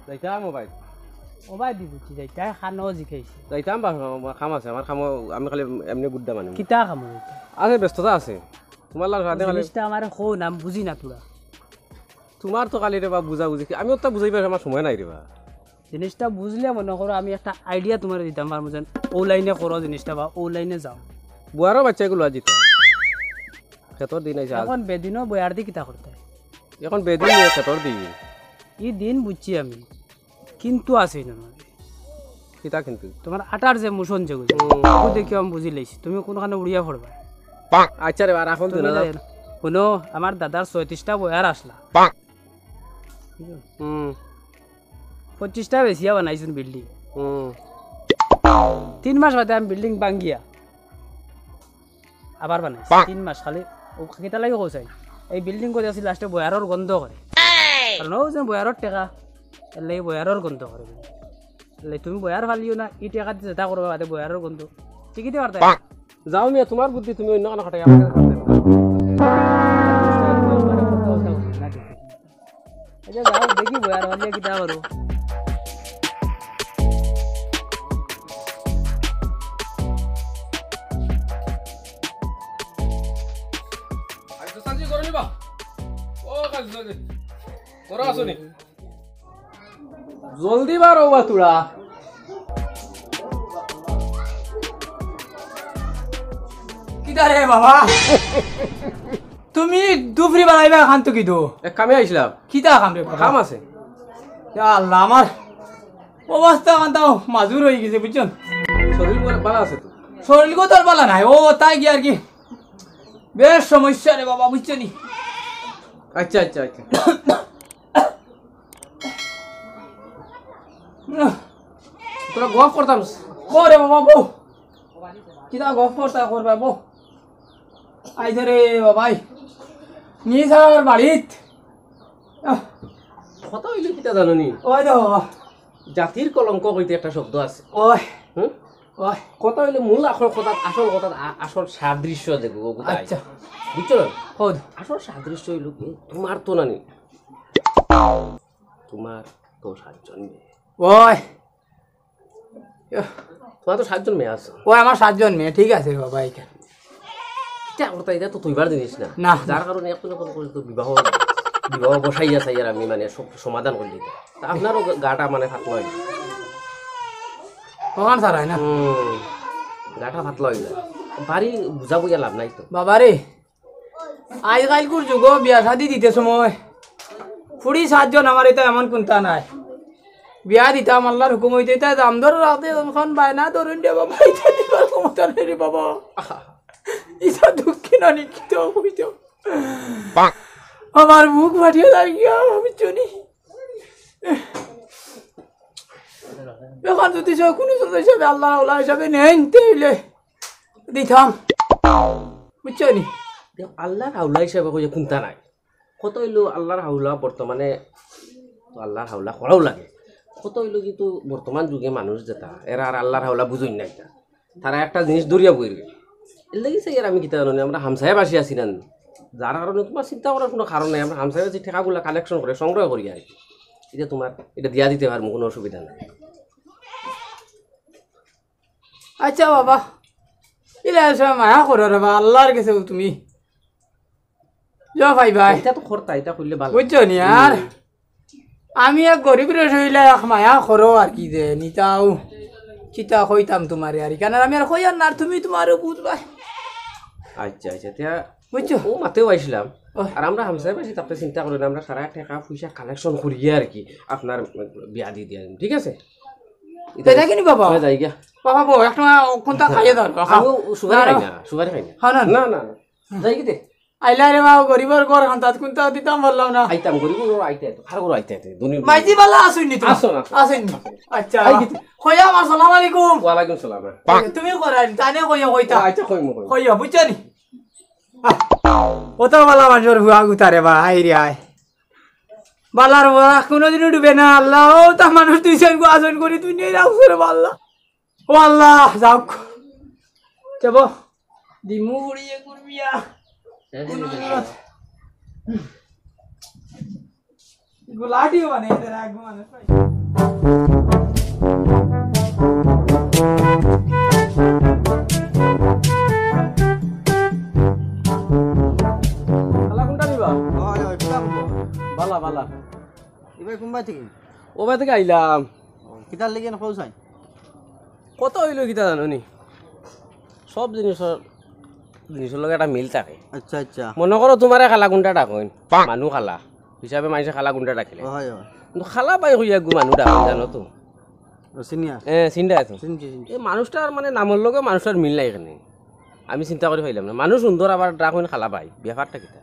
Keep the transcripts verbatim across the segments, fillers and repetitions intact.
যাইতাম ও ভাই। ও ভাই দি বুঝছি যাইতায় খানো জিকাইছে। যাইতাম বা, বা, কাম আছে, আমার কামও, আমি খালি এমনি গুড্ডা মানুষ। কিতা কাম হইতো? আছে, ব্যস্ততা আছে। তোমার লাল সাথে খালি জিনিসটা আমার কো নাম বুঝি না তোরা। তোমার তো খালি রে বা বুঝা বুঝি কি, আমি ওটা বুঝাইবার আমার সময় নাই রে বা। জিনিসটা বুঝলে মনে করো আমি একটা আইডিয়া তোমার দিতাম পারবো, যেন ও লাইনে করো জিনিসটা বা ও লাইনে যাও। বুয়ারও বাচ্চা এগুলো আজিত। খেতর দিন আইছে আজ। এখন বেদিনও বয়ার দি কিতা করতে? এখন বেদিন নিয়ে খেতর দিন। ই দিন বুঝছি আমি, কিন্তু আছে না মানে। কিতা কিন্তু? তোমার আটার যে মোশন যেগুলো, হুম। ওগু দেখি আমি বুঝি লাইছি, তুমি কোনখানে উড়িয়া পড়বা। আচ্ছা রে, আর এখন তুমি দিন না। যাই না। হুনো, আমার দাদার ছয়ত্রিশটা বয়ার আসলা। হুম। পঁচিশটা বেচিয়া বানাইছুন বিল্ডিং। হুম। তিন মাস বাদে আমি বিল্ডিং ভাঙ্গিয়া আবার বানাইছি। তিন মাস খালি ও কিতা লাগি কইছাই? এই বিল্ডিং করে আছি লাস্টে বয়ারর গন্ধ করে। কারণ ও যে বয়ারর টেকা, এর লাগি বয়ারর গন্ধ করে। এর লাগি তুমি বয়ার ফালিও না, ই টেকা দি যেটা করবা বাদে বয়ারর গন্ধ। টিকিতে পারতায় না। যাও মিয়া, তোমার বুদ্ধি তুমি অন্য কানো খাটাই, আমার কাছে খাটাই না। আচ্ছা, যাও, দেখি বয়ার ফালিয়া কিতা করো। আরে তো সাজি করো নি বা? ও, কাজ সাজি। করো আসো নি। জলদি বারো বা তোরা। কিতা রে বাবা? তুমি দুপুরি বানাইবা খান তো কি দো? এক কামে আইছিলাম। কিতা কাম রে বাবা? কাম আছে। ইয়া আল্লাহ, আমার অবস্থা খান তাও মাজুর হয়ে গেছে, বুঝছো? শরীর বলে বালা আছে তো? শরীর কো তোর বালা নাই, ও তাই কি আর কি? বেশ সমস্যা রে বাবা, বুঝছো নি? আচ্ছা, আচ্ছা, আচ্ছা। তোরা গফ করতাম। বউ রে বাবা, বউ। কিতা গফ করতা করবা, বউ। আইছে রে বাবাই। নিজ আমার বাড়িত। আহ। কথা হইলে কিতা জানো নি? ওই দে বাবা। জাতির কলঙ্ক কইতে একটা শব্দ আছে। ওই। হুম? ওই। কথা হইলে মূল আসল কথা, আসল কথা, আ-, আসল সাদৃশ্য দেখো, কোথায়? আচ্ছা। বুঝছো না? হদ। আসল সাদৃশ্য হইল কি, তোমার তো নানি। তোমার তো সাতজন মেয়ে। ওই। তোমার তো সাতজন মেয়ে আছে। ওই আমার সাতজন মেয়ে, ঠিক আছে রে বাবা, এই কেন? এটা করতে, এটা তো তুইবার জিনিস না। না। যার কারণে এখন এখন করে তো বিবাহ, বিবাহ বসাইয়া চাই আর আমি মানে সব সমাধান করে দিতে। তা আপনারও গা-, গাটা মানে ফাতলা হইল। ভগবান সারায় না। হুম, গাটা ফাতলা হইল। বাড়ি বুঝা বুঝা লাভ নাই তো। বাবা রে, আজকালকুর যুগো বিয়া শাদি দিতে সময় ফুড়ি সাতজন আমার এটা এমন কুন্তা নাই। বিয়া দিতাম আল্লাহর হুকুম হইতে, এটা দাম দর রাখতে যখন বায়না ধরুন রে বাবা, এটা দিবার ক্ষমতা নেই রে বাবা। ইসা দুঃখী না নিক্ষিত হইত। আমার বুক ফাটিয়া যায় গিয়া, আমি চুনি। এখন যদি সে কোনো জন হিসাবে আল্লাহর আওলা হিসাবে নেন, তে হইলে দিতাম। বুঝছো নি? দেখ, আল্লাহর আওলা হিসাবে কইয়া কুন্তা নাই। কত হইলো আল্লাহর আওলা বর্তমানে, তো আল্লাহর আওলা করাও লাগে। কত হইলো কিন্তু বর্তমান যুগে মানুষ যেটা, এরা আর আল্লাহর আওলা বুঝইন না এটা। তারা একটা জিনিস ধরিয়া বইর গেল। এর লাগি চাই আর আমি কিতা জানি, আমরা হামসায়া বাসি আছি না নি? যার কারণে তোমার চিন্তা করার কোনো কারণ নাই। আমরা হামসায়া বাসি টেকাগুলা কালেকশন করে সংগ্রহ করি আর কি। এটা তোমার, এটা দিয়া দিতে পারবো, কোনো অসুবিধা নাই। আচ্ছা বাবা, ইলা সব মায়া করো রে বা, আল্লাহর কাছে তুমি। যা ভাই ভাই। এটা তো করতা, এটা করলে ভালো। বুঝছো নি আর? হুম। আমি এক গরিব রে হইলে এক মায়া করো আর কি যে, নিতাও কিতা কইতাম তোমারে আর কি। কারণ আমি আর কই আর না, তুমি তোমারও বুঝবায়। আচ্ছা, আচ্ছা, তে বুঝছো? ও মাতেও আইছিলাম। ও। আর আমরা হামসায় বাসি থাকতে চিন্তা করি না, আমরা সারা টেকা পয়সা কালেকশন করিয়া আর কি আপনার বিয়া দি দিয়া দিমু, ঠিক আছে? এটা কিনি বাবা? হ্যাঁ, যাই গিয়া। বাবা, বউ, একটা কোনটা খাইয়ে দাও, খাও। আমি সুগার খাই না, সুগার খাই না। হ্যাঁ, না, না। না, না, না। যাই কি দে? আইলা রে বাবা, গরিবর ঘর খান, তাত কোনটা দিতাম পারলাম না। আইতাম, গরিবর ঘর আইতে আইতে, খার ঘর আইতে আইতে, দুনিয়ার মাইজি বালা আসুন নি তো? আসো না, আসো। আসুন নি? আচ্ছা। আই গিয়া। কইয়া আমার সালাম আলাইকুম। ওয়ালাইকুম সালাম। তুমি করাই, তানে কইয়া কইতা। আচ্ছা, কইমু, কইমু। কইয়া, বুঝছো নি? কত বালা মানুষর হুয়া গুতা রে বা, আই রে আয়। বালার ওরা কোনোদিনও ডুবে না, আল্লাহ। ও তা মানুষ দুই চাইর গো আজন করি দুনিয়ায় রাখছে রে বা, আল্লাহ। ও আল্লাহ, যাউক। যাব। দিমু উড়িয়ে করবিয়া। কোনো দিন। গুলাটিও মানে, এদের এক মানে। খালা, কুনটা নিবা? অয়, অয়, কিতা কুনটা? বালা, বালা। ইবায় কুনবায় থাকি? অবায় থাকি আইলাম। ও, কিতার লাগি এনে কও চাই? কথা অইলো কিতা জানো নি? সব জিনিসর, জিনিসর লগে একটা মিল থাকে। আচ্ছা, আচ্ছা। মনো করো তুমারে খালা কুনটা ডাকইন, মানু খালা হিসাবে মানষে খালা কুনটা ডাকিলে। অয়, অয়। কিন্তু খালা ভাই কইয়া এগু মানু ডাকইন, জানো তো? ও, চিনিয়া? এ, চিনরায় তো? চিনছি, চিনছি। এ মানুষটার মানে নামর লগে মানুষটার মিল নাই কেনে। আমি চিন্তা করি পাইলাম না। মানুষ সুন্দর আবার ডাকইন খালা ভাই, ব্যাপারটা কিতা?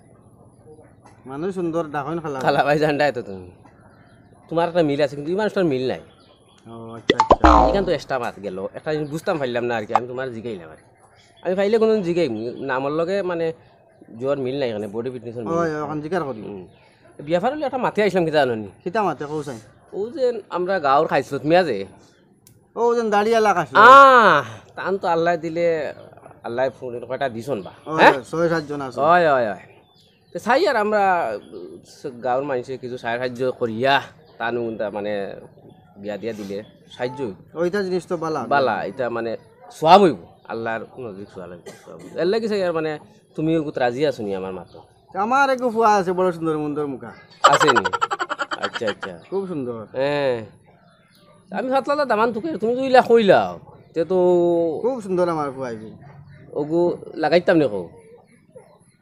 মানুষ সুন্দর ডাকইন খালা ভাই। খালা ভাই জানরায় তো তুমি। তুমার একটা মিল আছে, কিন্তু ই মানুষটার মিল নাই। ও, আচ্ছা, আচ্ছা। ইখান তো extra মাত গেল। একটা জিনিস বুঝতাম পারলাম না আর কি, আমি তুমারে জিগাইলাম আর কি। আমি পাইলে কুনুদিন জিগাইমু, নামর লগে মানে জোর মিল নাই কেনে, body fitness-র মিল। অয়, অয়, অখন জিকার করি। হুম। ব্যাপার অইলো একটা মাতে আইছলাম, কিতা জানো নি? কিতা মাতে, কও চাই? অউ যে আমরা গাঁওর খাইছলত মিয়া যে। অউ যে দাড়িআলা খাইছলত। আহ, তান তো আল্লায় দিলে, আল্লায় ফুড়িন কয়টা দিছইন বা। অয়, হ্যাঁ? অয়, ছয় সাতজন আছে। অয়, অয়, অয়। তে চাই আর আমরা, উম, গাঁওর মানষে কিছু সাহায্য করিয়া, তানু উনতা মানে বিয়া দিয়া দিলে সাহায্য অইবো। অউ, ইতা জিনিস তো বালা। বালা, ইতা মানে সওয়াব অইবো। আল্লার নজদিক সওয়াব অইবো, সওয়াব অইবো। এরলাগি চাই আর মানে, তুমি অগুত রাজি আছো নি আমার মাতো? আমার এগু ফুয়া আছে, বড় সুন্দর মুন্দর মুখা। আছে নি? আচ্ছা, আচ্ছা। খুব সুন্দর। হ্যাঁ। আমি ফাতলাতা দামান তুকে, তুমি তো ইলা কইলাও, তে তো খুব সুন্দর আমার ফুয়া অইবো। অগু লাগাইতাম নি কও?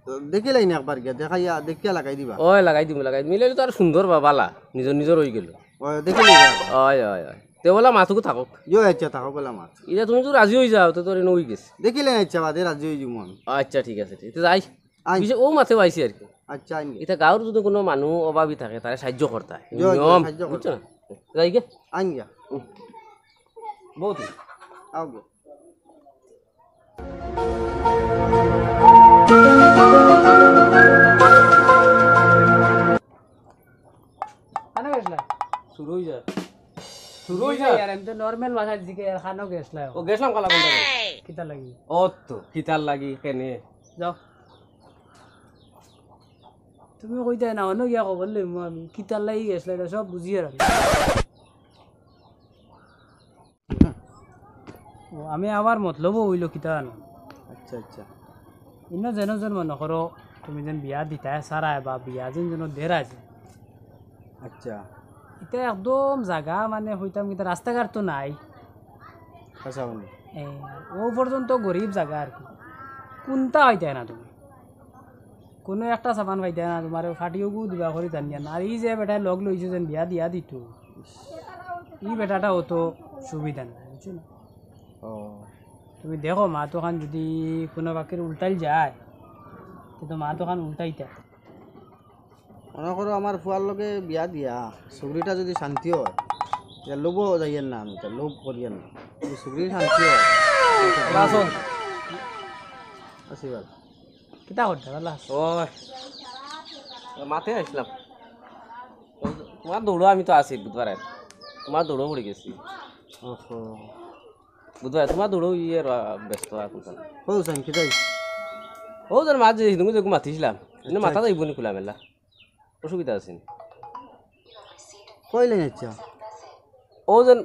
তো দেখিলাই না একবার গিয়া, দেখাইয়া, দেখিয়া লাগাই দিবা। অয়, লাগাই দিমু, লাগাই দিমু। মিলাইলে তো আর সুন্দর বা বালা, নিজর নিজর অইগেলো। অয়, দেখিলাই না। অয়, অয়, অয়। তে অলা মাতগু থাকউক। ইয়ো, আচ্ছা, থাকউক অলা মাত। ইলা তুমি যুদি রাজি অইযাও, তে তো অর ইনো অইগেছে। দেখিলাই না, আচ্ছা, বাদে রাজি অইযিমু আমি। আচ্ছা, ঠিক আছে, ঠিক আছে। তে যাই। আইন। বিশেষ অউ মাতে আইছি আর কি। আচ্ছা, আইন। ইতা গাঁওর যুদি কুনু মানু অভাবী থাকে, তারে সাহায্য করতা। ইয়ো, ইয়ো, নিয়ম, সাহায্য করতা। বুঝছো না? যাই গে? আইন গিয়া। হুম। বউ তুমি। আও গো। কানো গেছলা? শুরু অই যা। শুরু অই যা। ইয়ার, আমি তো normal ভাষায় জিগাই, আর কানো গেছলা? ও গেছলাম খালা কুনটা। কিতার লাগি? ও তো, কিতার লাগি, কেনে? যাও। তুমি কইতায় না, অনো গিয়া খবর লইমু আমি। কিতার লাগি গেছলা, ইটা সব বুঝিয়ার আমি। ও, আমি আবার মতলব অইলো কিতা জানো? আচ্ছা, আচ্ছা। ইনো যেন যেন মনো করো, তুমি যেন বিয়া দিতায় সারায় বা বিয়া যেন যেন দেরায় যে। আচ্ছা। ইটা একদম জাগা মানে কইতাম কিতা রাস্তাঘাট তো নাই। আচ্ছা, মানে। এ, অউ পর্যন্ত গরিব জাগা আর কি। কুনটা অইতায় না তুমি? কুনু একটা সামান পাইতায় না, তুমারে ফাটিওগু দিবা করি জানিয়া না। আর ই যে বেটায় লগ লইছে যেন বিয়া দিয়া দিতো, ই বেটাটা অত সুবিধা নাই, বুঝছো না? ও। তুমি দেখো, মাতখান যুদি কুনু বাকির উল্টাইল যায়, তে তো মাতখান উল্টাইতা। মনো করো আমার ফুয়ার লগে বিয়া দিয়া, সুগরিটা যুদি শান্তি অয়, ইয়া লোভও যাইয়ের না আমি, ইতা লোভ করিয়ের না। যুদি সুগরি শান্তি অয়, ভালা আছো? আশীর্বাদ। কিতা করতে, ভালা আছো? ওই, মাতে আইছলাম। তুমার দৌড়ো আমি তো আছি বুধবারে। তুমার দৌড়ো পড়ি গেছি। ওহো। বুধবারে তুমার দৌড়ো ইয়ে র-, ব্যস্ত আর কোনটা। ও, সাইন কিতাই? ও, জান মাঝে তুমি যে মাতিছিলাম। ইনো আচ্ছা। মাতা যাইবো নি খোলামেলা? অসুবিধা আছে নি? কইলে আচ্ছা। ও যেন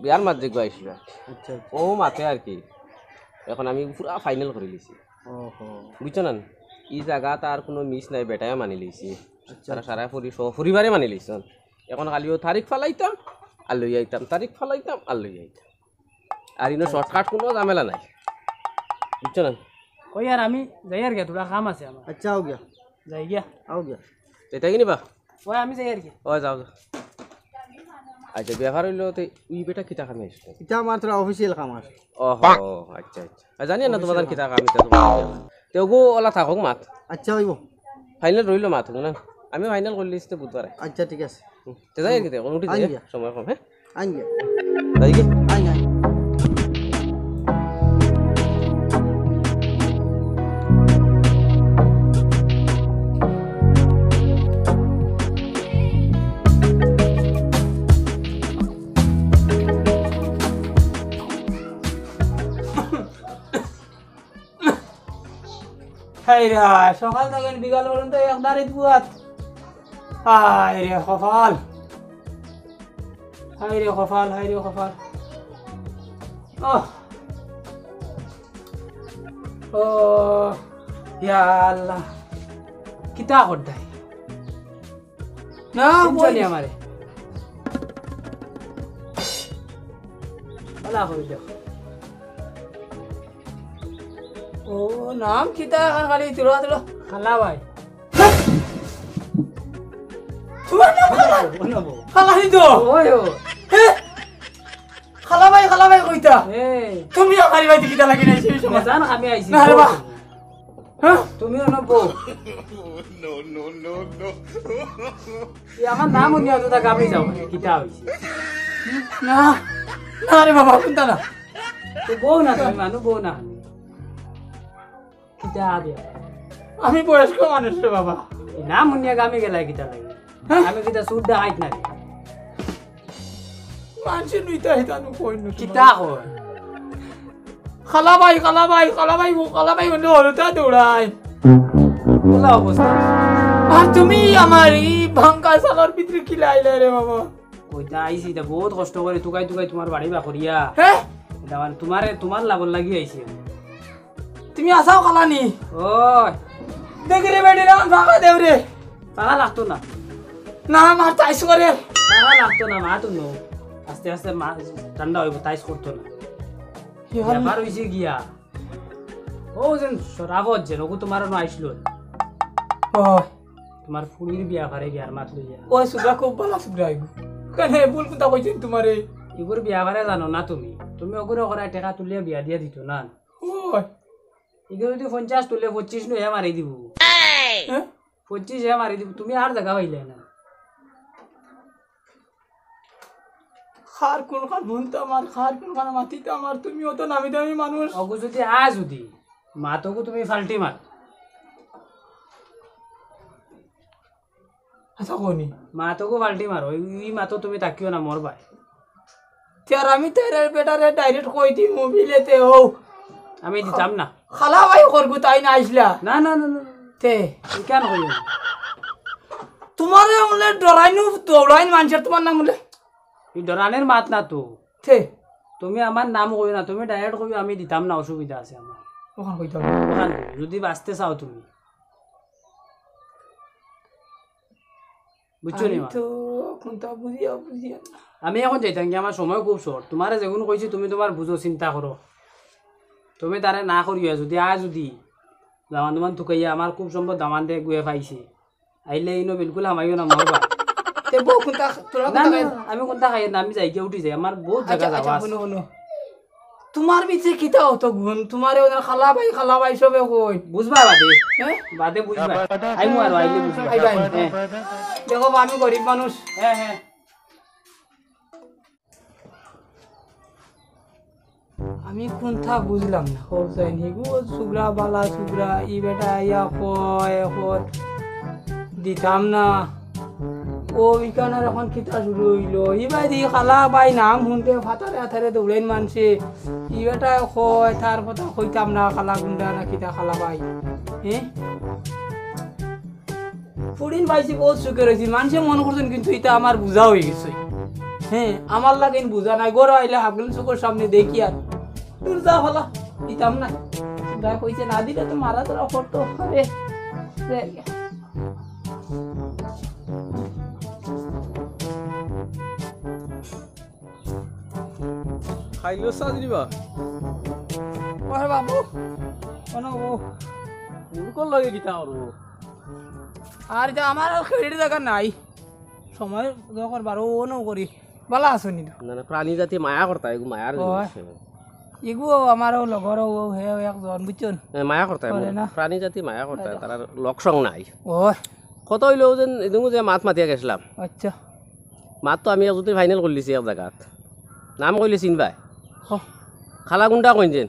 বিয়ার মাঝে গো আইছিল। আচ্ছা, আচ্ছা। ও মাতে আর কি। এখন আমি পুরা ফাইনাল করি লিছি। ওহো। বুঝছো না? ই জাগাত আর কুনু মিস নাই, বেটায় মানি লিছি। আচ্ছা, তারা আচ্ছা। সারা পরি-, সপরিবারে মানি লিছইন। এখন খালি ও তারিখ ফালাইতাম, আর লই আইতাম, তারিখ ফালাইতাম, আর লই আইতাম। আর ইনো শর্টকাট কুনু ঝামেলা নাই। বুঝছো না? কই আর আমি যাইয়ার গিয়া, থুড়া কাম আছে আমার। আচ্ছা, আও গিয়া। যাই গিয়া। আও গিয়া। যাইতায় গি নি বা? ওই আমি যাইয়ার গিয়া। ওই যাও, যাও। আচ্ছা, ব্যাপার অইলো তে ই বেটা কিতা কামে আইছে? ইটা আমার থুড়া অফিসিয়াল কাম আছে। ওহো, আচ্ছা, আচ্ছা। আর জানি না আচ্ছা। তুমার কিতা কাম ইটা তুমার। তে ওগু ওলা থাকউক মাত। আচ্ছা, অইবো। ফাইনাল রইলো মাত, না? আমি ফাইনাল করিলিছি তে বুধবারে। আচ্ছা, ঠিক আছে। হুম। তে যাই আর কি, তে এখন উঠি যাই, আইন গিয়া। সময় কম, হ্যাঁ? আইন গিয়া। যাই কি? আইন, আইন। হায় রে হায়, সকাল থাকি বিকাল পর্যন্ত এক দাড়িত বুয়াত। হায় রে কপাল। হায় রে কপাল, হায় রে কপাল। আহ। ও, ইয়া আল্লাহ। কিতা করতায়? না, চিনছো নি আমারে? ভালা করি দেখো। ও, নাম কিতা এখন খালি তুলো, তুলো। খালা ভাই। তোমার নাম খালা? ও না বউ। খালা নি তো? ওই ও। হে? খালা ভাই, খালা ভাই কইতা? এই। তুমি আমার বাড়িত কিতা লাগি নাই সেই সময়? জান আমি আইছি। না রে বা। হ্যাঁ? তুমি অনো বউ। এই আমার নাম উনি অত তা গাবড়ি যাও, কিতা হইছে? না, না রে বাবা, কুনতা না। তো বউ না তুমি, মানু বউ না। কিতা দিয়া? আমি বয়স্ক মানুষ রে বাবা। এই নাম উনিয়া গামি গেলাই কিতা লাগে? হ্যাঁ? আমি কিতা সুর ডাকাইত না রে? মানষে নুইতা হিতা নু কই নু কিতা কয়? খালা ভাই, খালা ভাই, খালা ভাই, ও খালা ভাই, মানে হলুতা দৌড়ায়। ওলা অবস্থা। আর তুমি আমার এই ভাঙ্গা সালার ভিতরে কিলা আইলা রে বাবা? ওইটা আইছি, এটা বহুত কষ্ট করে তুকাই তুকাই তোমার বাড়ি বা করিয়া। হ্যাঁ? এটা মানে তোমারে, তোমার লাভর লাগি আইছি আমি। তুমি আছাও খালা নি? ওই। দেখি রে বেটি রে, আমার ফাঁকা দেও রে। ফাঁকা লাগতো না। না, আমার তাইস করে। ফাঁকা লাগতো না, মা তুমি। আস্তে আস্তে মা ঠান্ডা হইব, তাইস করতো না। কি হল? ব্যাপার হইছে গিয়া। ও যেন শরাবত যেন, ওগু তোমার না আইসলো। ও। তোমার ফুড়ির বিয়া ফারে বিয়ার মাত লইয়া। ও সুগা খুব ভালা সুগা আইব। কেন ভুল কথা কইছেন তোমারে? ইগুর বিয়া ফারে জানো না তুমি? তুমি ওগুরে করায় টেকা তুলিয়া বিয়া দিয়া দিত না। ওই। ইগুর যদি পঞ্চাশ তুলে পঁচিশ নয়া মারি দিব। হ্যাঁ? পঁচিশ এ মারি দিব। তুমি আর জাগা পাইলে না। খার কোনখান হুনতাম আর খার কোনখান মাতিতাম আর তুমি অত নামি দামি মানুষ। ওগু যদি আয় যদি, মাতগু তুমি ফাল্টি মার। আচ্ছা, কইনি। মাতগু ফাল্টি মার, ওই, ওই মাতো তুমি তাকিও না, মরবায়। তে আর আমি তো এর বেটারে direct কই দিমু, বিলেতে হো। আমি দিতাম না। খালা ভাই করগু তাই না আইসলা? না, না, না, না। তে? ই কেন কইও না? তোমারে বলে ডরাইনু, দৌড়াইন মানষের তোমার নাম বলে। ই ডরানের মাত না তো। তে? তুমি আমার নাম কইও না, তুমি direct কইও আমি দিতাম না, অসুবিধা আছে আমার। ওখান কইতাম। ওখান কইও, যদি বাঁচতে চাও তুমি। বুঝছো নি আমি মা? তো কোনটা বুঝিয়া বুঝিয়া না। আমি এখন যাইতাম কি, আমার সময় খুব short। তোমারে যেগুন কইছি, তুমি তোমার বুঝো, চিন্তা করো। তুমি তারে না করিও, যদি আয় যদি দামান দুমান তুকাইয়া, আমার খুব সম্ভব দামান্দে গুয়ে পাইছে। আইলে ইনো বিলকুল হামাইও না, মরবা। তে বউ কোনটা, তোরা না, কোনটা না, খাইছ? আমি কোনটা খাই না, আমি যাই গিয়া উঠি যাই, আমার বহুত আচ্ছা, জাগা আচ্ছা, যাওয়া আছে। হুনো, হুনো। তোমার ভিতরে কিতা অত গুণ? তোমারে ওদের খালা ভাই, খালা ভাই সবে কই। বুঝবা বাদে। হ্যাঁ? বাদে বুঝবা। আইমু আর আইলে বুঝবা। আই ভাই। হ্যাঁ। দেখো বা, আমি গরিব মানুষ। হ্যাঁ, হ্যাঁ। আমি কোনটা বুঝলাম না। হোসেন, হিগু সুগরা বালা সুগরা, ই বেটা আইয়া কয়, কয়, দিতাম না। ও ইখানর এখন কিতা শুরু হইল? ই ভাই দি খালা ভাই নাম হুনতে ফাতারে আতারে দৌড়াইন মানষে। ই বেটা কয়, তার কথা কইতাম না, খালা গুন্ডা না কিতা খালা ভাই। হ্যাঁ? ফুড়িন পাইছি, বহুত সুখে রইছি। মানষে মনে করছেন, কিন্তু ইটা আমার বুঝা হয়ে গেছে। হ্যাঁ, আমার লাগেন বুঝা নাই। ঘরো আইলে হাগলিন চোখের সামনে দেখি আর দূর যা হলা, দিতাম না। যা কইছে, না দিলে তো মারা ধরা করতো। আরে, রে। খাইলো সাজরিবা। ওরে বাবু, কোনো ও। মুরুকর লগে কিতা করবো? আর ইটা আমার আর খেড়ির জাগা নাই। সময় যখন বারো ও নও করি। বালা আছো নি? না, না, প্রাণী জাতি মায়া করতা, এগু মায়ার ওই। জিনিস। এগু আমারও লগর ও, হে একজন, বুঝছন? এ, মায়া করতা, করে এমন না। প্রাণী জাতি মায়া করতা, আচ্ছা। তারার লক্ষণ নাই। ও। কত হইলো যেন, এদিন যে মাত মাতিয়া গেছিলাম। আচ্ছা। মাত তো আমি এক জুতি final করলিছি এক জাগাত। নাম কইলে চিনবায়? হ। খালা গুন্ডা কইন যেন।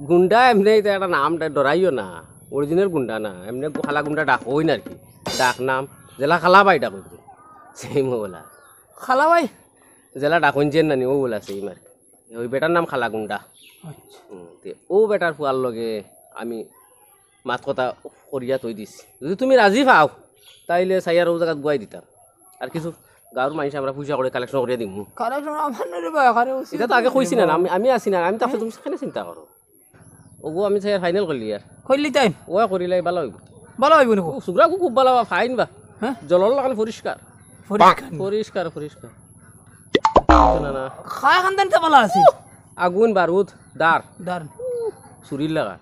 গুন্ডা এমনি ইটা একটা নাম, ডরাইও না। Original গুন্ডা না, এমনি খালা গুন্ডা ডাক অইন আর কি। ডাক নাম, যেলা খালা ভাই ডাক অইন। Same OLA. খালা ভাই? যেলা ডাক অইন যেন নানি, ও ওলা same আর কি। ওই বেটার নাম খালা গুন্ডা। আচ্ছা। হুম, তে ও বেটার ফুয়ার লগে আমি মাত কথা করিয়া থই দিছি। যদি তুমি রাজি পাও, তাইলে চাইয়ার ও জাগাত গুয়াই দিতাম। আর কিছু গাঁওর মানষে আমরা পয়সা করি collection করিয়া দিমু। Collection আমার না রে ভাই, আরে ওসি ইটা তো আগে কইছি না, আমি, আমি আছি না, আমি তো আপনি তুমি সেখানে চিন্তা করো। ওগো আমি চাই আর final করলি আর। করলি তাই? ও করিলাই ভালা অইবো। ভালা অইবো না? ও সুগরা খুব ভালা বা, fine বা। হ্যাঁ? জলর লাখান পরিষ্কার। পরিষ্কার। পরিষ্কার, পরিষ্কার। না, না। খায় খান্দান তো ভালা আছে। আগুন, বারুদ, দার। দার। চুরির লাগা।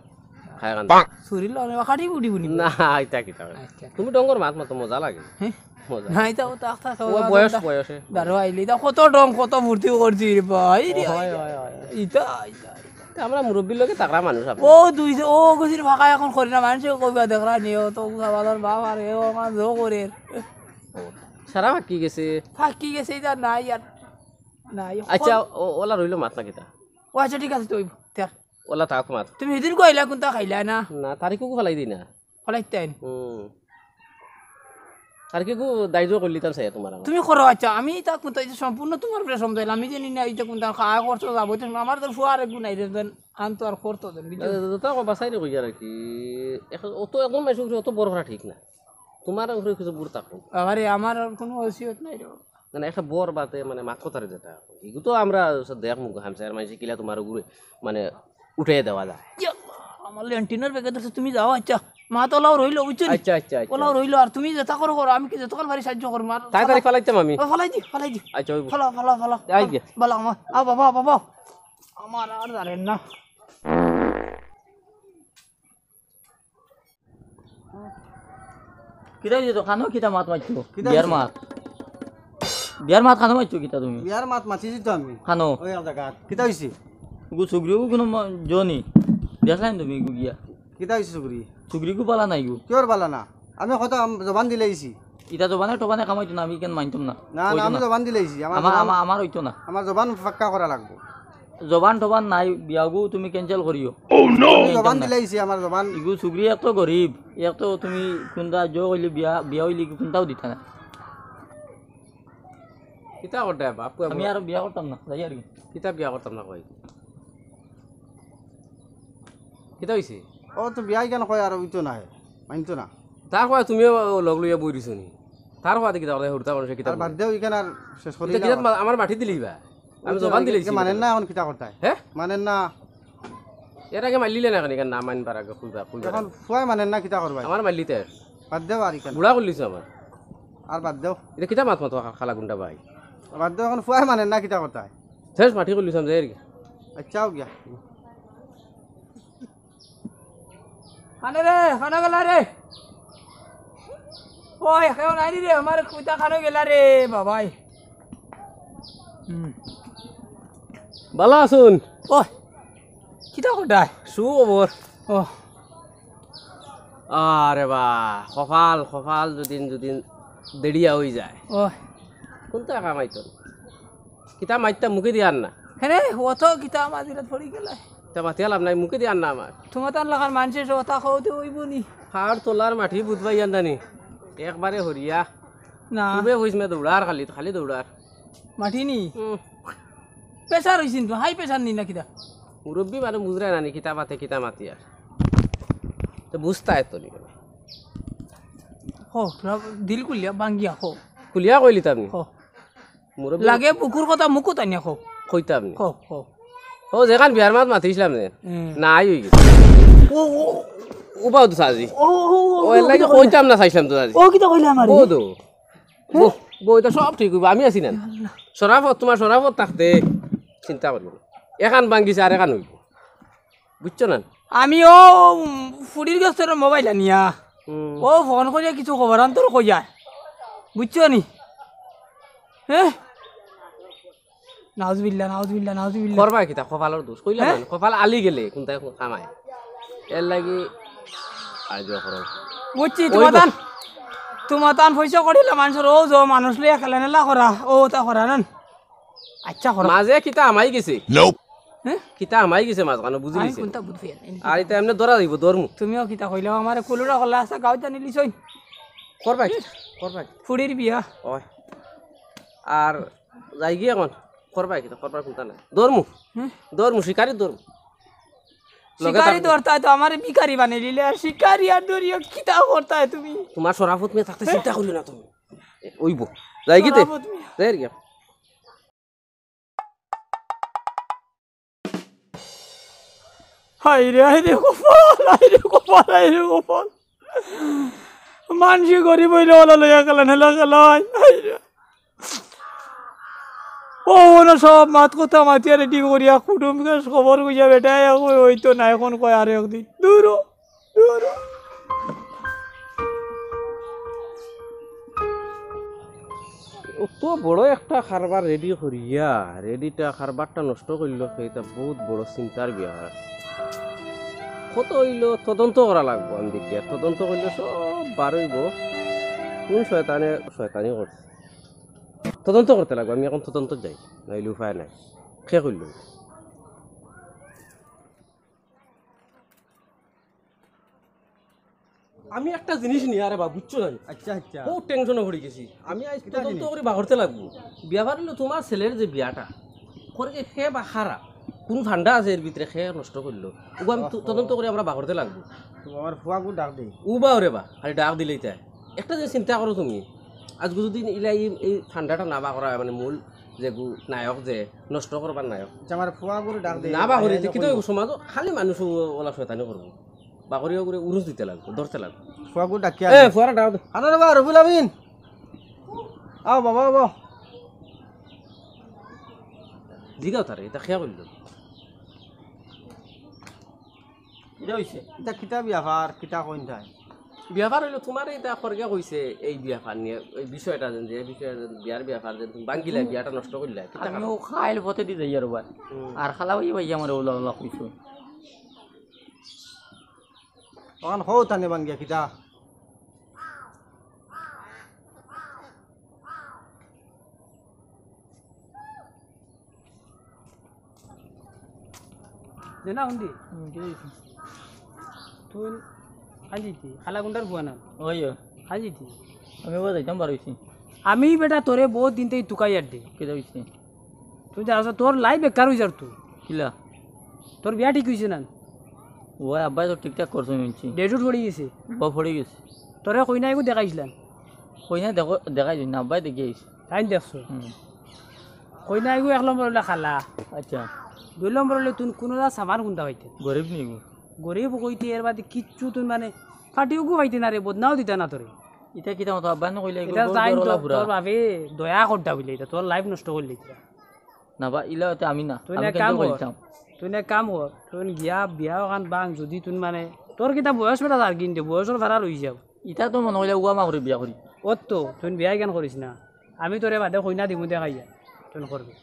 খায় খান্দান। চুরির লাগা, খাটি বুটি বুটি। না, ইতা কিতা। আচ্ছা। তুমি ডঙ্গর মাত মাতো মজা লাগে। হ্যাঁ? মজা। না, ইতা ও তো আখতা খাওয়া ও দাওয়া বয়স, দাও। বয়সে। দারো আইলে, ইতা কত ডং, কত ফুর্তি করছি রে ভাই রে। হয়, হয়, হয়। ইতা, ইতা, ইতা। তে আমরা মুরব্বির লগে তাকড়া মানুষ আপনি। ও দুই, ও গছির ফাঁকা এখন করি না, মানষে কইবা দেখরা নিও, তো উগা বাজার বাপ আর এ ও আমার জো করে। সারা ফাঁকি গেছে। ফাঁকি গেছে, ইতা নাই আর। নাই। আচ্ছা, ও, ওলা রইল মাত না কিতা? ও আচ্ছা, ঠিক আছে, তো অইব, তে আর। ওলা থাক মাত। তুমি হিদিন কইলা কোনটা খাইলা না? না, তারিখও ফালাই দি না। ফালাইতাইন। হুম। আর কি গো, দায়িত্ব করলি তার চাই তোমার আমার। তুমি করো, আচ্ছা, আমি তা কোনটা, এই যে সম্পূর্ণ তোমার উপরে সমজাইলাম, আমি জানি না, এই যে কোনটা খাওয়া খরচ যাবো, এই যে আমার তো ফুয়ার একটু নাই রে, দেন, আন তো আর খরচ দেন, বুঝছো? এ, তো, তো, বাসাই রে কইয়া রাখি। এখন অত একদম মাইনষর উপরে অত বড় করা ঠিক না। তোমার উপরে কিছু বুড় থাকো। আরে, আমার আর কোনো ওসিয়ত নাই রে। মানে, একটা বড় বাতে, মানে, মাত কথারে যেটা। এগু তো আমরা দেখ মুখ হামসার মাইনষে কিলা তোমার উপরে, মানে, উঠে দেওয়া যায়। ইয়া আল্লাহ, আমার লেন্টিনের ব্যাগে ধরছে, তুমি যাও, আচ্ছা। মা তো ওলাও রইলো, বুঝছো নি? আচ্ছা, আচ্ছা, আচ্ছা। ওলাও রইলো, আর তুমি যেটা করো করো, আমি কি যতক্ষণ পারি সাহায্য করবো, আর তাড়াতাড়ি ফালা-, ফালাইতাম আমি। ও, ফালাই দি, ফালাই দি। আচ্ছা, ওই ফালা, ফালা, ফালা। আই গিয়া। বালা, আমার, আ, বাবা, বাবা। আমার আর জানেন না। কিতা অইছে তো? খানো কিতা মাত মারছো? কিতা বিয়ার অইছে? মাত। বিয়ার মাত খানো মারছো কিতা তুমি? বিয়ার মাত মাতিছি তো আমি। খানো। ওই এক জায়গা। কিতা অইছে? গু সুগ্রিও কোনো ম-, জনি। দেখলাম তুমি গু গিয়া। কিতা অইছে সুগ্রি? সুগ্রি গু পালা নাই গু। কিয়র পালা না? আমি কথা আম-, জবান দিলাইছি। ইতা জবানে টবানে কামাইতো না, আমি কেন মানতাম না। না, না, কইতো আমি না। জবান দিলাইছি। আমার আমার, জবান, আমার, আমার অইতো না। আমার জবান পাক্কা করা লাগবো। জবান টবান নাই, বিয়াগু তুমি cancel করিও। Oh no! আমি জবান দিলাইছি, আমার জবান। ইগু সুগ্রি এক তো গরিব, এক তো তুমি কোনটা জো কইলে বিয়া, বিয়া অইলে কি কোনটাও দিতা না। কিতা করতে বাপ? আমি আর বিয়া করতাম না, যাই আর কি। কিতা বিয়া করতাম না কই? কিতা অইছে? ও তো বিয়াই কেন কয় আর অইতো না, মানতো না। তার কয় তুমিও লগ লইয়া বই দিছো নি? তার কয় কিতা করে হুরতা মানুষে কিতা আর করে? বাদ দেও, ইখান আর শেষ করি ইতা না। কিতা মা-, আমার মাটি দিলি বা? আমি ওই তো জবান দিলে মানেন না, এখন কিতা করতায়? হ্যাঁ? মানেন না। এর আগে মারলিলে না কেন? এখানে না মানবার আগে খুলবা, খুলবা। এখন ফুয়ায় মানেন না, কিতা করবায়? আমার মারলিতে। বাদ দেও আর ইখান। বুড়া করলিছ আমার। আর বাদ দেও। এটা কিতা মাত মাতো খা-, খালা গুন্ডা ভাই? বাদ দেও, এখন ফুয়ায় মানেন না, কিতা করতায়? শেষ মাটি করলিছ আমি যাই আর কি। আচ্ছা, হোক গিয়া। খানো রে, খানো গেলা রে। ওই, কেউ নাই রে, আমার কুইতা খানো গেলা রে, বাবাই। হুম। ভালা আছুন? ওই, কিতা কটায়? সুখবর। ও। আরে বা, কপাল, কপাল যুদিন, যুদিন দেড়িয়া অই যায়। ওই। কোনটা কামাইতো? কিতা মাততাম মুখে দি আর না। হেনে, অত কিতা মাতিরাত পড়ি গেলায়। তা মাতিয়া লাভ নাই, মুখে দি আর না আমার। তোমার তান লাখান মানষে অতা কওতে অইবো নি? পাড় তলার মাটি বুঝবাই আর জানি। একবারে হরিয়া। না। খুবে হইস মে দৌড়ার খালি, খালি দৌড়ার। মাটি নি? হুম। Pressure অইছে নি তো, high pressure নি না কিতা? মুরব্বি মানে বুঝরায় না নি, কিতা মাতে, কিতা মাতিয়ার। তো বুঝতা এত নি। হো, তোরা দিল খুলিয়া, ভাঙ্গিয়া, হো। খুলিয়া কইলিতাম নি? হো। মুরব্বি লাগে বুকুর কথা মুখো তানিয়া কও। কইতাম নি? কও, কও। ও, যেখান বিয়ার মাত মাতিছিলাম নে। হুম। নাই অই গেছে। ও, ও। ও বাবু তো সাজি। ও, ও, ও, ও, এর লাগি কিতা কইলা? কইতাম না চাইছিলাম তো সাজি। ও, কিতা কইলা আমারে? ও দো। হ্যাঁ? বউ, বউ, এটা সব ঠিক অইবো, আমি আছি না। আল্লাহ। শরাফত, তোমার শরাফত থাকতে চিন্তা করিও না। এখান ভাঙ্গিছে আর এখান অইবো। বুঝছো না? আমি ও, উম, ফুড়ির গেছ থাকি মোবাইল আনিয়া। হুম। ও ফোন করিয়া কিছু খবর আন্তর কইয়া। বুঝছো নি? হ্যাঁ? নাউজুবিল্লাহ, নাউজুবিল্লাহ, নাউজুবিল্লাহ। করবা কিতা, কপালর দোষ। কইলা হ্যাঁ? না, কপাল আলি গেলে কোনটায় কামায়। এর লাগি আইডিয়া করো। বুঝছি, ওই তোমার গো। তান, তোমার তান পয়সা করিলে মানুষের ও যো মানুষ লইয়া খেলানেলা করা, ও তা করা না। আচ্ছা, করো। মাঝে কিতা হামাই গেছে? হ্যাঁ? কিতা হামাই গেছে মাঝখানো, বুঝি আমি গেছি। কোনটা বুঝবি আর? আর এটা এমনি ধরা দিব, ধরমু। তুমিও কিতা কইলাও, আমারে কুলুরা করলা, আচ্ছা, গাঁও জানি লিছই। করবা কি? করবা কি? ফুড়ির বিয়া। ওই। আর যাই গিয়ে এখন। করবা কিতা? করবার কোনটা নাই। ধরমু। হুম? ধরমু, শিকারি ধরমু। লগে শিকারি থাকবো। ধরতায় তো আমারে ভিখারি বানাই দিলে, আর শিকারি আর ধরিও কিতা করতায় তুমি? তোমার শরাফত মিয়া থাকতে চিন্তা করিও না তুমি। এ, অইবো। যাই কিতে? যাই আর কি। হায় রে, হায় রে কপাল, হায় রে কপাল, হায় রে কপাল। মানষি গরিব অইলে অলা লইয়া খেলা নেলা খেলায়। হায় রে। ও, ও না সব মাত কথা মাতিয়া রেডি করিয়া কুটুম কাছ খবর কইয়া বেটায় কয় অইতো না, এখন কয় আরেকদিন। দূর হ। অত বড় একটা কারবার রেডি করিয়া, রেডিটা কারবারটা নষ্ট করিলো, ইটা বউত বড় চিন্তার বিষয়। কত অইলো তদন্ত করা লাগবো, আমি দেখিয়া তদন্ত করিলে সব বার অইবো। কুন শয়তানে শয়তানি করছে, তদন্ত করতে লাগবো। আমি এখন তদন্ত যাই, নাইলে উপায় নাই। কে করিলো? আমি একটা জিনিস নিয়া রে বা, বুঝছো না? আচ্ছা, আচ্ছা। বউত টেনশনো পড়ি গেছি। আমি আইজ কিতা তদন্ত জিনিস? করি বার করতে লাগবো। ব্যাপার অইলো তুমার ছেলের যে বিয়াটা, করে যে কে বা কারা, কুন ফান্ডা আছে এর ভিতরে, কে নষ্ট করিলো, ওগু আমি তো-, ওহো। তদন্ত করি আমরা বার করতে লাগবো। তো আমার ফুয়াগু ডাক দেই। উবাও রে বা, খালি ডাক দিলেই তাই। একটা জিনিস চিন্তা করো তুমি, আইজ যদি ইলা এই, এই ফান্ডাটা না বার করা অয়, মানে মূল যেগু নায়ক যে নষ্ট করবার নায়ক। আচ্ছা, আমার ফুয়াগুরে ডাক দেই। না বার করি, আইয়া কিতা অইবো? সমাজো খালি মানুষ ও-, ওলা শয়তানি করবো। বাকরিও করে উরুস দিতে লাগবো, ধরতে লাগবো। ফুয়াগু ডাকিয়া এ, আনে। ফুয়ারে ডাক দে। আনো রে বা, রুহুল আমিন। আও বাবা, আও। জিগাও তারে, ইটা কিতা করিলো? কিতা অইছে? ইটা কিতা ব্যাপার, কিতা কইন তাই? ব্যাপার অইলো, তুমারে ইটা খরগে কইছে, এই ব্যাপার নিয়া, এই বিষয়টা যেন, যে বিষয় যেন, বিয়ার ব্যাপার যেন, তুমি ভাঙ্গিলা, বিয়াটা নষ্ট করিলা, কিতা আমিও কারণ? খাইল পথে দি যাই আর বার। হুম। আর খালা ভাই ভাই আমার ওলা ওলা কইছো। অখন হউ তানে ভাঙ্গিয়া কিতা? যে না হুন্দি। হুম, ঠিক আছে। তুই খালি দি, খালা গুন্ডার বুয়া না। ওই, ওই। খালি দি। আমি ওবা যাইতাম বার অইছি। আমি বেটা তোরে বউত দিন থাকি তুকাই আর দি। কিতা অইছে? তুই জানোস না, তোর life বেকার অই যার তুই। কিলা? তোর বিয়া ঠিক অইছে না? ওই আব্বায় তো ঠিকঠাক করছে শুনছি। Date উট পড়ি গেছে। ও পড়ি গেছে। তোরে কইনা এগু দেখাইছলাম। কইনা দেখো, দেখাইছইন না, আব্বায় দেখি আইছে। তাইন দেখছো? হুম। কইনা এগু এক নম্বর অইলা খালা। আচ্ছা। দুই নম্বর অইলে তুই কুনু যা সামান কুনতা পাইতে। গরিব নি গো? গরিব কইতে এর বাদে কিচ্ছু তুই মানে ফাটিওগু পাইতে না রে, বদনাও দিতা না তোরে। ইটা কিতা মতো আব্বায় না কইলে, এগু ইটা বড় জানি বড় তো, লাফুরা। তোর বাপে দয়া করতা বুলে ইটা, তোর life নষ্ট করিলে ইটা। না বা, ইলা অইতে আমি না। তুই আমি না cancel কাম করি কর, দিতাম। তুই না কাম কর, তুই গিয়া বিয়া অখান ভাং, যদি তুই মানে, তোর কিতা বয়স বেটা যার কিনতে, বয়সর ফারা রই যাও। ইটা তো মনে অইলে উয়া মা করে বিয়া করি। অত তো, তুই বিয়া কেন করিস না? আমি তোরে বাদে কইনা দিমু দেখাইয়া, তুই করবি।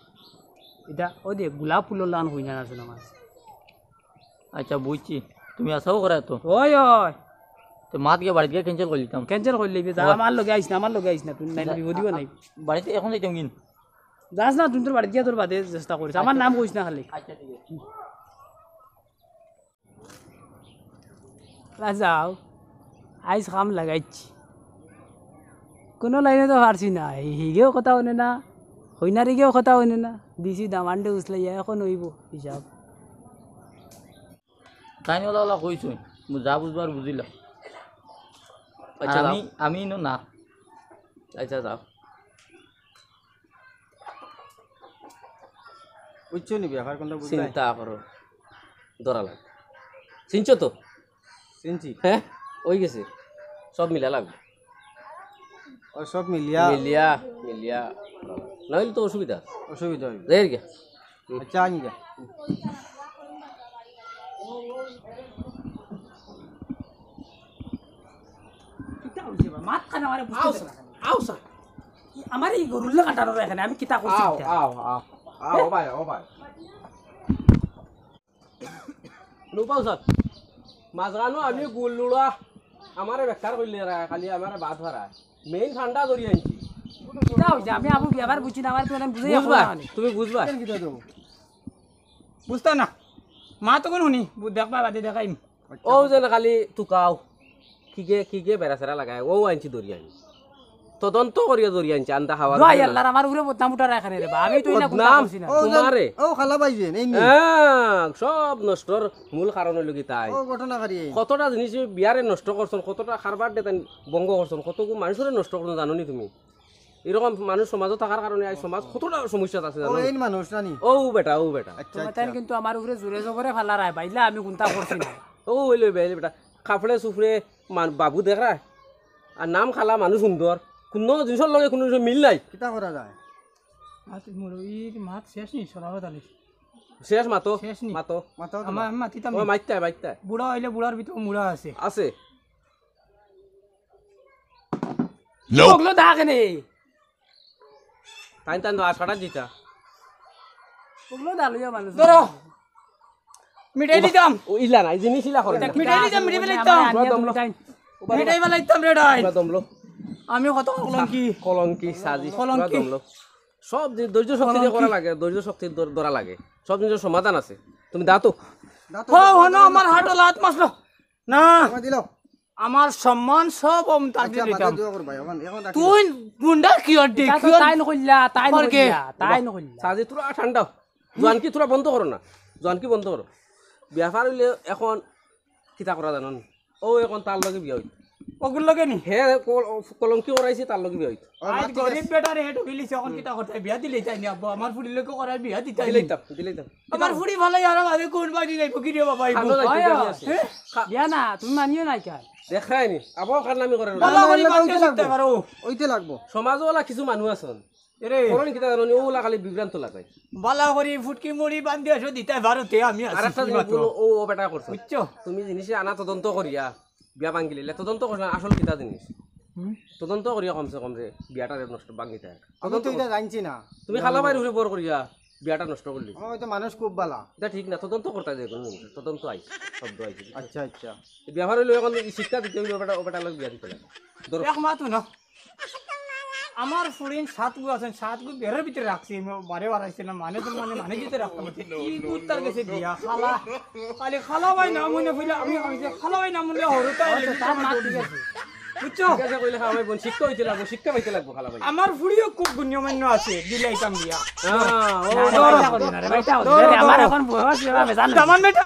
ইটা, ওই দে, গোলাপ ফুলর লান কইনা আছে না মাছ। আচ্ছা, বুঝছি। তুমি আছাও করা তো? ওই, ওই। তো মাত গিয়া বাড়িত গিয়া cancel করি দিতাম। Cancel করি লিবি, যা, ওই। আমার লগে আইস না, আমার লগে আইস না, তুই নাইলে যা, বিপদই আ-, নাই। বাড়িত এখন যাইতাম কিন? যাস না, তুই তোর বাড়িত গিয়া তোর বাদে চেষ্টা করিস। আমার আচ্ছা। নাম কইস না খালি। আচ্ছা, ঠিক আছে। লা যাও, আইজ কাম লাগাইছি। কুনু লাইনে তো পারছি না, হি-, হিগেও কথা হুনে না, কইনার হিগেও কথা হুনে না, দিছি দামান্দে উছলাইয়া, এখন অইবো হিসাব। তাইন ওলা ওলা কইছইন, মু যা বুঝবার বুঝিলাম। আচ্ছা, আর যাও। আমি, আমি ইনো না। আচ্ছা, যাও। বুঝছো নি ব্যাপার কোনটা বুঝলাই? চিন্তা করো, ধরা লাগ। চিনছো তো? চিনছি। হ্যাঁ, অই গেছে। সব মিলা লাগবো। ও সব মিলিয়া। মিলিয়া, মিলিয়া। নাইলে তো অসুবিধা। অসুবিধা অইবো। যাই আর কি। আচ্ছা, আইন গা। কিতা অইছে বা? মাত খান আমারে বুঝতে আও দে না। স্যার, আও স্যার। ই আমার ই গরুর লাগা টানোর এখানে, আমি কিতা করছি আও, কিতা? আও, আও। আও, ও ভাই, ও ভাই। নুপাও স্যার। মাঝখানো আমি গুল লুড়া, আমারে বেকার কইলে রা, খালি আমারে বাদ ভাড়া। Main ঠান্ডা ধরি আনছি। কিতা অইছে? আমি আবু ব্যাপার বুঝছি না, আমার তো এখানে বুঝাইয়া বুঝবা, কওয়া মানে। তুমি বুঝবা। কেন কিতা দেবো? বুঝতা না। মা তখন হুনি, বু-, দেখবা বাদে দেখাইম। ও যেন খালি তুকাও। কিগে, কিগে বেড়াছেড়া লাগায়, ও আনছি ধরি আনি। তদন্ত করিয়া ধরি আনছি, আন্দা হাওয়া দোহাই ধরে না। আল্লাহর, আমার উপরে বদনাম উঠার এখানে রে বা, আমি তো ইলা কুন্তা বদনাম? করছি না। ও যেন, তোমারে। ও খালা ভাই যেন, এই নি। হ্যাঁ, সব নষ্টর মূল কারণ অইলো কি তাই? ও ঘটনাকারী। কতটা জিনিস বিয়ারে নষ্ট করছন, কতটা কারবার দে তাই ভঙ্গ করছন, কতগু মানুষরে নষ্ট করছন জানো নি তুমি? এরকম মানুষ সমাজও থাকার কারণে আজ সমাজ কতটা সমস্যা আছে জানো? ও, এই মানুষ নানি? ও বেটা, ও বেটা। আচ্ছা, তুমরা আচ্ছা। তাইন কিন্তু আমার উপরে জোরে জবরে ফালারায়, বাইলা আমি কুন্তা করছি না। ও, অইলো বে, অইলো বেটা। কাপড়ে চুপড়ে মান-, বাবু দেখরা। আর নাম কালা, মানুষ সুন্দর। কুনো জিনিসর লগে কুনো জিনিসর মিল নাই। কিতা করা যায়? মাত মুরব্বির মাত শেষ নি, সরাবত আলী। শেষ মাতো, শেষ নি। মাতো। মাতো তো আমার, না। আমি মাতিতাম ও, নি। মাইত্তায়, মাইত্তায়। বুড়া অইলে বুড়ার ভিতরে মুড়া আছে। আছে। ওগুলো দা কেনে? তাইন তাইন দা আশাটা জিতা। ওগুলো দা লইয়া মানুষ। ধরো। মিটাই দিতাম। ও ইলা নাই, জিনিস ইলা করে না। মিটাই দিতাম, মিটাই ফেলাইতাম। পুরা দমলো। মিটাই ফেলাইতাম রে ডাই। পুরা দমলো। আমি কত কলঙ্কি। কলঙ্কি, সাজি, পুরা কলঙ্কি। দমলো। সব জিনিস ধৈর্য শক্তি দিয়ে করা লাগে, ধৈর্য শক্তি ধর-, ধরা লাগে। সব জিনিসের সমাধান আছে। তুমি দাও তো। দাও তো, হো, দাও তো, হো, না, দাও তো। আমার হাটও লাত মারলো। না। আমার দিল। আমার সম্মান সব অম তাকে আচ্ছা, বাদে দিতাম। দোয়া করবা, এখন, এখন রাখি তুই দাও। গুন্ডা কি অর দে, এটা তো কি অর তাই নকইলা, তাই কর কে? নকইলা, তাই নকইলা। সাজি, তোরা ঠান্ডা। জোয়ানকি তোরা বন্ধ করো না। জোয়ানকি বন্ধ করো। ব্যাপার অইলে এখন কিতা করা জানো নি? ও এখন তার লগে বিয়া অইতো। ওগুর লগে নি? হে কল-, কলঙ্কি করাইছে, তার লগে বিয়া অইতো। ও, আজ মাত ঠিক গরিব আছে। বেটারে হে ঠকিলিছে, এখন কিতা করতে? বিয়া দিলে চাই নি আব্বা? আমার ফুড়ির লগে করার বিয়া দিতে দিলাইতাম, দিলাইতাম। আমার ফুড়ি ভালো আর আমারে কোন বাড়ি যাইবো কি রে বাবা? খালো যাইতো, হয়, খালো হয়। আছে। হ্যাঁ? খা- বিয়া না, তুমি মানিও না কেন? দেখায় নি, আবার খার নামি করে। বালা করি না, না, বান্ধে ওইটা লাগবো। পারো। ওইটা লাগবো। সমাজওয়ালা কিছু মানুষ আছেন। এরে। করইন কিতা জানো নি? ওগুলা খালি বিভ্রান্ত লাগায়। বালা করি ফুটকি মুড়ি বান্ধি আসো দিতে পারো তে আমি আছি আর একটা কি জিনিস মাত্র। বলো, ও, ও বেটা করছে। বুঝছো? তুমি জিনিসে আনা তদন্ত করিয়া বিয়া ভাঙ্গিলে, তদন্ত করলে আসল কিতা জিনিস। হুম? তদন্ত করিয়া কমসে কম যে বিয়াটা নষ্ট ভাঙ্গিতে হয়। আমি তো তদন্ত এটা কর- জানছি না। তুমি খালা ভাইর উপরে বর করিয়া বিয়াটা নষ্ট করলি। আমার হয়তো মানুষ খুব বালা। এটা ঠিক না, তদন্ত করতে যায় কোনো জিনিস। তদন্ত আইছে, শব্দ আইছে। আচ্ছা, আচ্ছা। এই ব্যাপার হইলো এখন এই শিক্ষা দিতে হইলো, ও বেটা, ও বেটার লগে বিয়া দিতে লাগে। ধরো। এক মাতু না। আমার ফুড়িন সাত গু আছেন, সাত গু বেড়ার ভিতরে রাখছি, আমি বারে বারাইছি না, মানে তো মানে, মানে দিতে রাখতাম। কি কুত্তার গেছে বিয়া, খালা, খালি খালা ভাই নাম মনে হইলে, আমি, আমি যে খালা ভাই নাম মনে হরুতা আচ্ছা, তার মাত ঠিক আছে। বুঝছো? ঠিক আছে, কইলে খালা ভাই বোন, শিক্ষা হইতে লাগবো, শিক্ষা পাইতে লাগবো খালা ভাই। আমার ফুড়িও খুব গণ্যমান্য আছে, দিলাইতাম বিয়া। হ্যাঁ, ও না, রে, বাবা। বাইটা করি না, রে, বাইটা করি না, রে, আমার এখন বয়স এভাবে জানো। আমার বেটা।